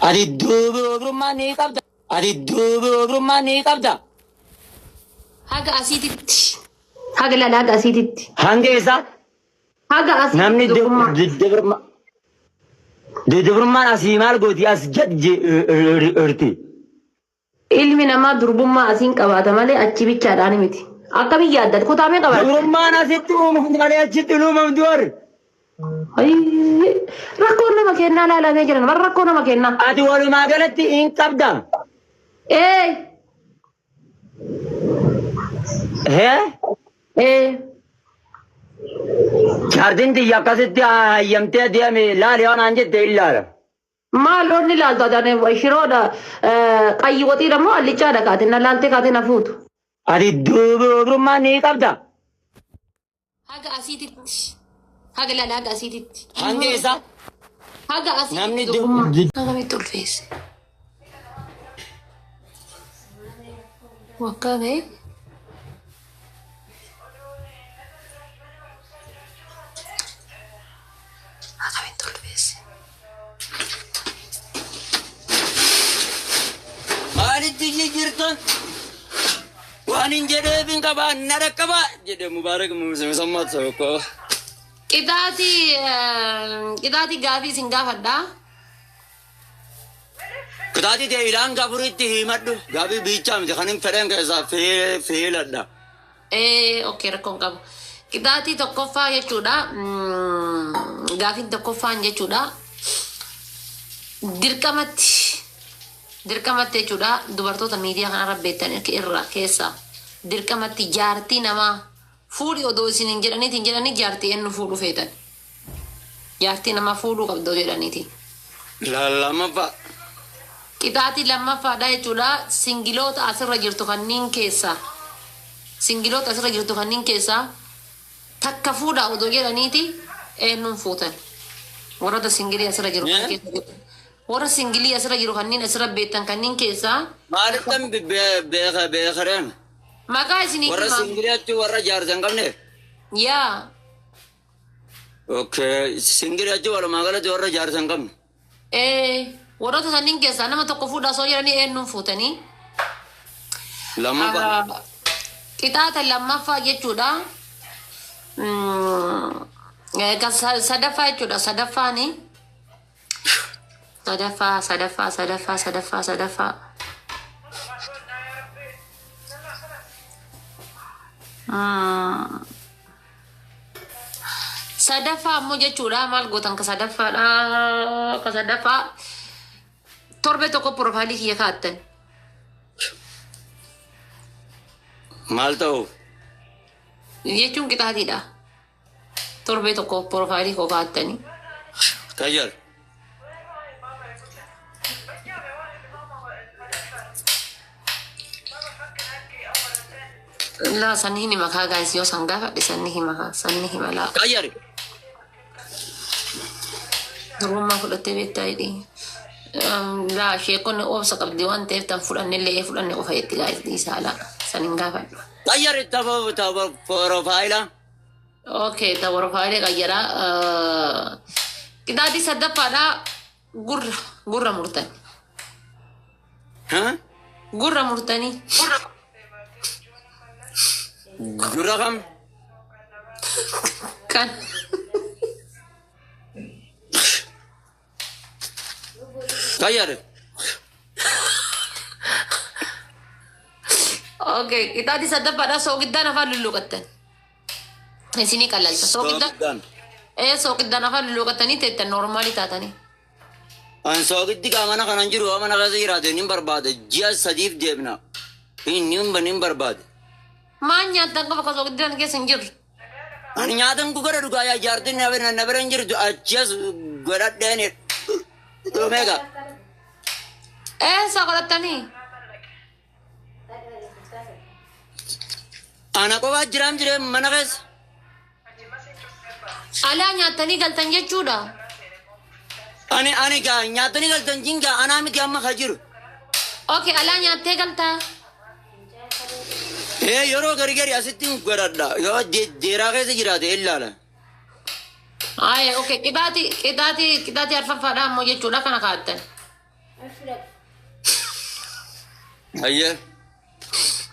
Ati dubrummaa ni qabda. Ati dubrummaa ni qabda. Haga asiititti. Haga laala haga asiititti. Hanga isaa Haga asiititti namni dubrummaa. dubrummaan asii maal gooti as jad jirti. Ilmi namaa durbummaa asiin qabaata malee achi bichaadhaan miti. Akkamiin yaadda? Kutaa meeqa baratte? Dubrummaan asitti uumamti malee achitti hin uumamtu warri. Ayii, Rakkoon nama kennaa laalamee jiran bara rakkoo nama kennaa. Ati walumaa galatti hin qabda. Ee Hee? ee Jaartiin tiyya akkasitti hayyamtee deeme laali waan aan jette hin laala. Maal onni ilaaltu ati shiroodha qayyi waxiidha moo allichaadha kaate na laaltee kaate na fuutu. Ati dubrummaa ni qabda. Haga asiititti. Haga laala haga asiititti. Hanga isaa Haga asiititti namni durbummaa. Akkamitti ulfeesse? Waggaa ga'e. Akkamitti ulfeesse? Maalitti jijjiirtan? Waan hin jedheef hin qabaa na dhaqqabaa jedhe Mubaarak Musammaa tokko. Qixaatii qixaatii gaafii isin gaafadhaa. Qixaatii ta'e ilaan gafuritti himadhu. Gaafii biichaa miti kan hin fedhan keessaa filadha. Ee okay rakkoon qabu. Qixaatii tokkoffaa jechuudha. Gaafiin tokkoffaan jechuudha. Dirqamatti dirqamatti jechuudha dubartoota miidiyaa kanarra beektan irraa keessaa dirqamatti jaartii namaa fuudhi odoo isin hin jedhaniitiin jedhanii jaartii eenyu fuudhu feetan. Jaartii namaa fuudhuu qabdu jedhaniiti. Lammaffaa. Qixaatii lammaffaadha jechuudha. Singiloota asirra jirtu kanneen keessaa. Singiloota asirra jirtu kanneen keessaa takka fuudhaa odoo jedhaniiti eenyuun fuutan. Warroota singilii asirra jiru kan keessa warra singilii asirra jiru kanneen asirra beektan kanneen keessaa Maalittan beeka beekareen? Maqaa isinii Warra himaa. singilii achi warra jaarsa hin qabne? Yaa. Okay, singilii achi walumaa galatti warra jaarsa hin qabne. Ee warroota kanneen keessaa nama tokko fuudhaa osoo jedhanii eenyuun fuutanii? Lammaffaa. Qixaata lammaffaa jechuudha. Kan sadaffaa jechuudha. Sadaffaani. Sadaffaa sadaffaa sadaffaa sadaffaa sadaffaa. Sadaffaa ammoo jechuudha maal gootan ka sadaffaadha ka sadaffaa torbe tokko profaayilii kiyya kaa'attan. Maal ta'uuf? Jechuun qixaatiidha. Torbee tokko profaayilii koo kaa'attanii. Kayyar. Laa sanni hin hima kaa gaayis yoo san gaafadhe sanni hima kaa sanni hima laa. Kayyar. Durbummaa fudhattee beektaa jedhee. Laa sheekonni obsa qabdi waan ta'eef tan fudhanne illee fudhanne qofa jetti gaayis dhiisaa laa san hin gaafadhu. Kayyar tapha tapha profaayila. Okay, ta profaayilii qayyaraa. Qixaatii sadaffaadhaa gurra gurra murtan. Ha? Gurra murtanii. Gurra kam? Kan. Kayyar. Okay, qixaatii sadaffaadhaa soogiddaan afaan lulluqattan. Isinii qallalta. Soogiddaan. Soogiddaan. Ee soogiddaan afaan lulluqattanii teettan noormaalii taatanii. An soogiddi gaa mana kanan jiru yoo mana keessa jiraate nin barbaada. Ji'a sadiif deemna. Hin barbaade. Maal nyaattan qofa ka soogiddaan keessa hin jirru? Ani nyaatan ku godha dhugaa yaa jaartiin na bira na bira hin jirtu achi as godhadheen dhumee gaa. Eessa godhattanii? Ana qofaa jiraam jiree mana keessa. Alaa nyaattanii galtan jechuudha. Ani ani gaa nyaatanii galtan jingaa anaa miti amma ka jiru. Okay, alaa nyaattee galtaa? Ee yeroo gari gari asitti hin godhadha yoo jeeraa keessa jiraate ilaala. Aya, okay, qixaatii qixaatii qixaatii arfaffaadha ammoo jechuudha kana kaa'attan. Hayyee.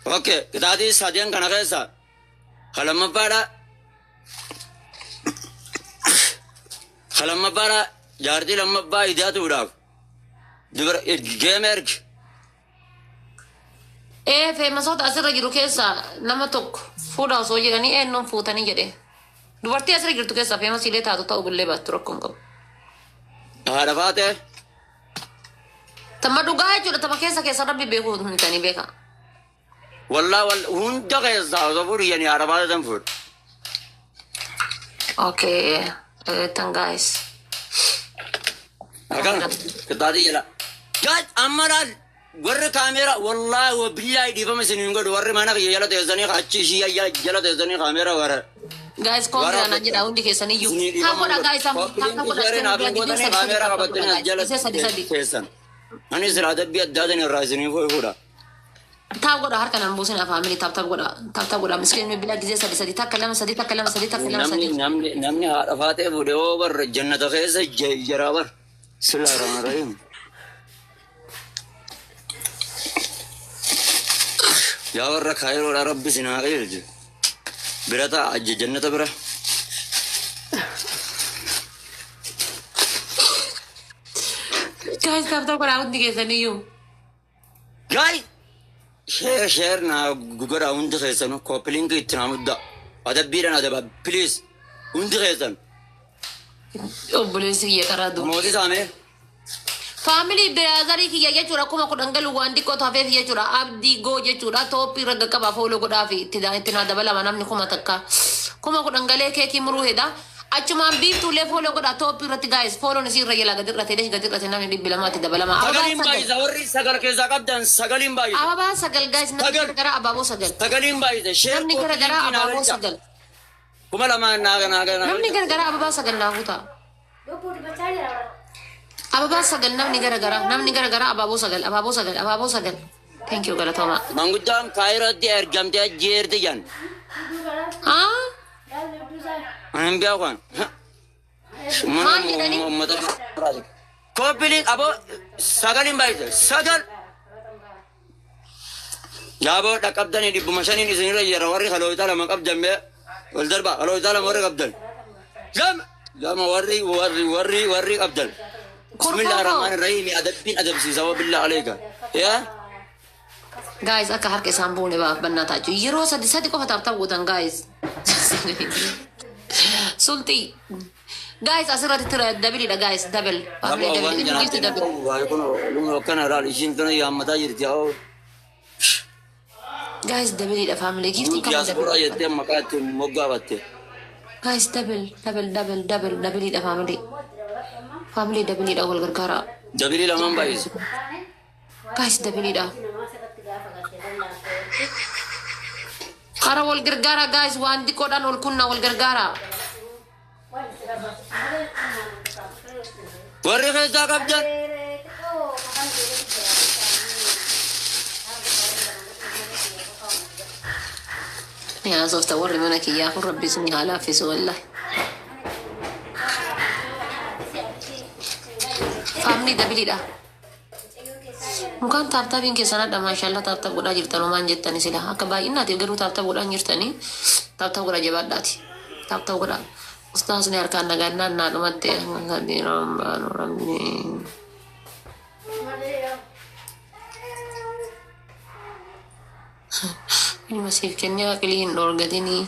Okay, qixaatii sadeen kana keessa ka lammaffaadha. Ka lammaffaadha jaartii lammaffaa idaatuudhaaf. Dubara geeme ergi. Ee, famousoota asirra jiru keessaa nama tokko fuudha osoo jedhanii eenyuun fuutanii jedhe. Dubartii asirra jirtu keessaa famousiilee taatu ta'uu billee baattu rakkoon qabu. Haadha faatee. Tamma dhugaa jechuudha, tama keessa keessa rabbi beekuu hin beeka. Wallaa wal hunda keessaa osoo fuudhiyanii haadha faatee san fuudha. Okay, tan guys. Akkana qixaatii jedha. Gaaj amma laal warri kaameera, wallaahi wa billaahi, dhiifama isin hin godhu, warri mana kiyya jala teessanii, achi ishii jala teessanii kaameera wara. Guys, koompiraa jedha hundi keessaniyyuu. Taa godha guys, taa godha. Gootanii kaameera qabattanii as jala Sadi sadi. teessan. Ani silaa dabbii addaatiin irraa isinii fuudha. Tap godha, harka nan buusin, family, tap tap godha, tap tap godha. Miskiin bilaa gisee sadi sadi, takka lama sadi, takka lama sadi, takka lama Namni sadi. namni haadha faatee fuudhee hoo bar jannata keessa jaraa bar. Bismillaahi rahmaani rahiim. Yaa warra kaayiroodha, rabbi isin haa qajeelchu. Bira ta'a jannata bira. Guys, tap tap godha hundi keessaniyyuu. Gaay! Share share naa godhaa hundi keessanuu, copy link itti naa muddaa. Adabbiidhaan adaba, please, hundi keessan. Obboleessi kiyya karaa duuba. Mootii saamee. Family, brotherii kiyya jechuudha, 10,000 galu waan xiqqootu hafeef jechuudha. Abdii goo jechuudha, topii irra qaqqabaa, follow godhaa fi itti naa dabalama namni 1000. 10,000 galee keekii muruu hedha. Achumaan biiftuullee follow godhaa topii irratti, guys, follown isii irra jala gadi irratti gadi irratti namni 200tti dabalama. Sagaliin baay'isa, warri sagal keessaa qabdan sagaliin baay'isa. Ababaa sagal, guys, namni Sagal. garagaraa abaaboo sagal. Sagaliin baay'isa. Share Namni garagaraa abaaboo sagal. 2000 naa naa naa. Namni garagaraa ababaa sagal naa fuuta. Ababaa sagal, namni garagaraa, namni garagaraa abaaboo sagal, abaaboo sagal, abaaboo sagal. Thank you, galatooma. Manguddoon kaayirootti ergamtee jeerti jan. Ah? Hin beekan. Maal jedhani? Uummata copy link aboo sagaliin baay'isa sagal. Yaaboo dhaqqabdanii 500n isinirra jira, warri kalootaa lama qabdan mee wal darba, kalootaa lama warri qabdan. Lama lama warri warri warri warri qabdan. Bismillah rahmaan rahiim, adabbiin adabsiisa wa billah aleeka. Yaa. Guys, akka harka isaan buune bannaa taatu. Yeroo sadi sadi qofa tap tap gootan, guys. Sultii. Guys, asirratti tira doubleiidha, guys, double. Aboo waan Double, double. janaatti kun akkana laal, ishiin tana yaammataa jirti haa. Guys, doubleiidha, family. Giftii kama Diyaaspoora double. jettee maqaa ittiin moggaafatte. Guys, double, double, double, double, doubleiidha, family. Family, doubleiidha, wal gargaara. Double lamaan baay'ise. Guys, doubleiidha. Kara wal gargaara, guys, waan xiqqoodhaan ol kunna, wal gargaara. Warri keessaa qabdan. Yaa soofta, warri mana kiyyaa kun rabbi isin haa laaffisu wallahi. Family, doubleiidha. Mukaan tap tapiin keessan hadha, maashaallah, tap tap godhaa jirtan homaan jettani sila akka baay'inaati garuu tap tap godhaa jirtanii, tap tap godhaa, jabaadhaati, tap tap godhaa. Ustaasni harkaan nagannaan naa dhumatte rabbi. Ilma siif kennee aqlii hin dhoorgatinii.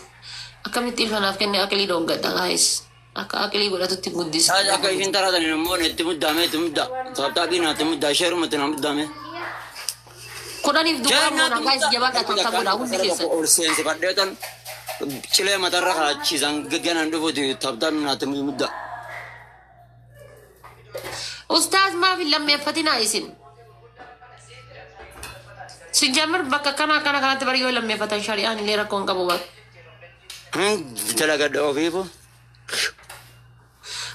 Akkamitti ilma naaf kennee aqlii dhoorgadha, guys? Akka aqlii godhatutti guddisa. Akka ishiin tarataniin immoo itti muddaame, itti muddaa. Tap tapiin itti muddaa, shareumatti na muddaame. 10f duwwaa moona, guys, jabaadha, tap tap godhaa hundi keessan. Ol seensifadhee tan cilee matarra kaachisan ganaan dhufuuti, tap tapiin itti muddaa. Ustaaz, maaf hin lammeeffatinaa isin? Sijjamir bakka kana kana kanatti bari yoo lammeeffatan shari'aan illee rakkoo hin qabu bara. Dalagadha ofiifu.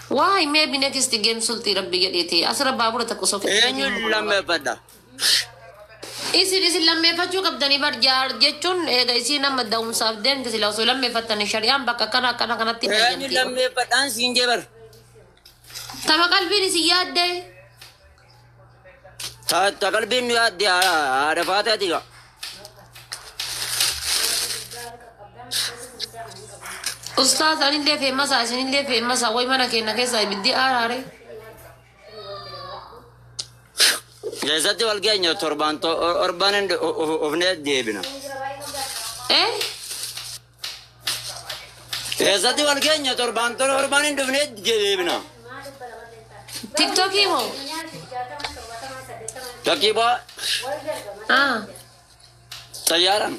Why, maybe next game, sultii rabbi jedheeti asirra baabura takka osoo Eenyu lammeeffadha? Isin lammeeffachuu qabdanii bar, jaar jechuun eega isii nama da'umsaaf deemte sila osoo lammeeffattanii shari'aan bakka kana kana kanatti hin Eenyu eeyyamti. lammeeffadhaan siin jee bar. Tama qalbiin isin yaadde. Ta qalbiin nu yaadde haadha faataati gaa. Ustaaz anillee feemmasaa isinillee feemmasaa way mana keenya keessaa ibiddi aaraare. Keessatti wal keenya torbaan torbaan ufnee deebina. Eh? Keessatti wal keenya torbaan torbaan hin dhufnee deebina. Tiktokii moo? Takkii bu'aa Ah. xayyaaraan.